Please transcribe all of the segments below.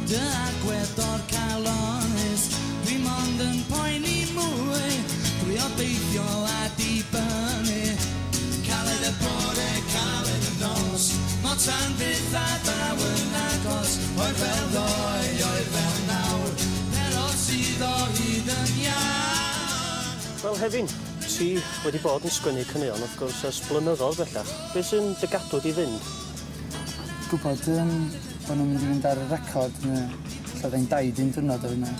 Dy agwedd dorcalonnus, dwi mond yn poeni mwy drwy obeithio a dibynnu. Caled y bore, caled y nos, mor tan fyth a daw yn agos, oer fel ddoe, oer fel nawr, pero sydd o hyd yn iawn. Wel Hefin, ti wedi bod yn sgwennu caneuon wrth gwrs ers blynyddoedd bellach. Be sy'n dy gadw di fynd? Gwybod yym bo' nw'n mynd i fynd ar y record ne' ella fyddai'n daid un diwrnod a fydd 'na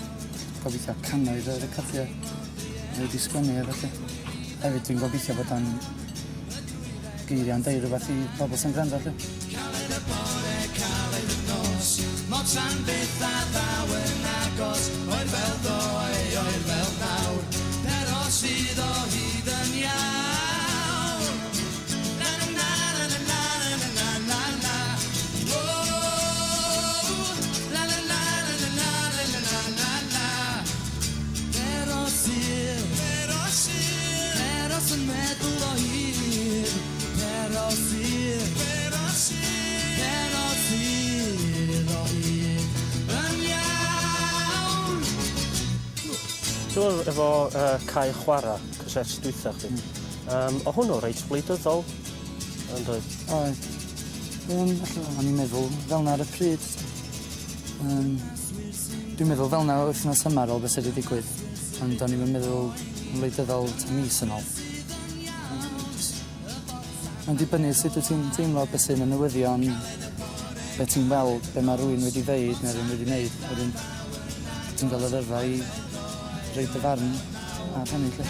gobeithio cannoedd o recordia wedi sgwennu a ballu. Hefyd dwi'n gobeithio bod o'n geiriau'n deud rhywbeth i bobl sy'n gwrando 'lly. Caled y bore, caled y nos, Mor tan byth a ddaw yn agos, Oer fel ddoe, oer fel nawr, Pero sydd o hyd yn iawn. Na na na na na na na na na na Whoa, la la la la la la la la la la Pero sydd, pero sydd, pero sy'n meddwl o hyd, pero sydd, pero sydd, pero sydd o hyd yn iawn. Ti'n gwbod efo yy cae chwara, casét dwytha chdi, yym o' hwnnw reit wleidyddol, yn doedd? Oedd. Yym ella o'n i'n meddwl fel 'na ar y pryd. Yym dwi'n meddwl fel 'na wythnos yma ar ôl be' sy 'di digwydd ond o'n i'm yn meddwl yn wleidyddol tua mis yn ôl. Mae'n dibynnu sut wyt ti'n teimlo be' sy'n y newyddion, be' ti'n weld, be' ma' rywun wedi ddeud ne' rywun wedi neud wedyn ti'n ga'l y ddeddfa i roid dy farn ar hynny 'lly.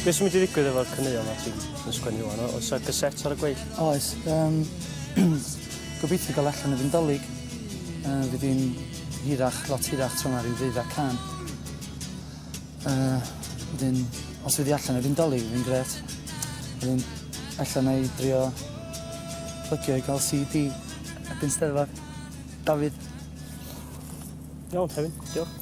Be sy'n mynd i ddigwydd efo'r caneuon 'ma ti'n yn sgwennu ŵan? Oes 'na gasét ar y gweill? Oes yym gobeithio ga'l allan erbyn 'Dolig. Yy fydd hi'n hirach lot hirach tro 'ma ryw ddeuddag cân. Yy wedyn os fydd 'i allan erbyn 'Dolig fydd 'i'n grêt. Wedyn ella 'nai drio plygio i ga'l See Dee erbyn 'Steddfod. Dafydd. Iawn Hefin, diolch.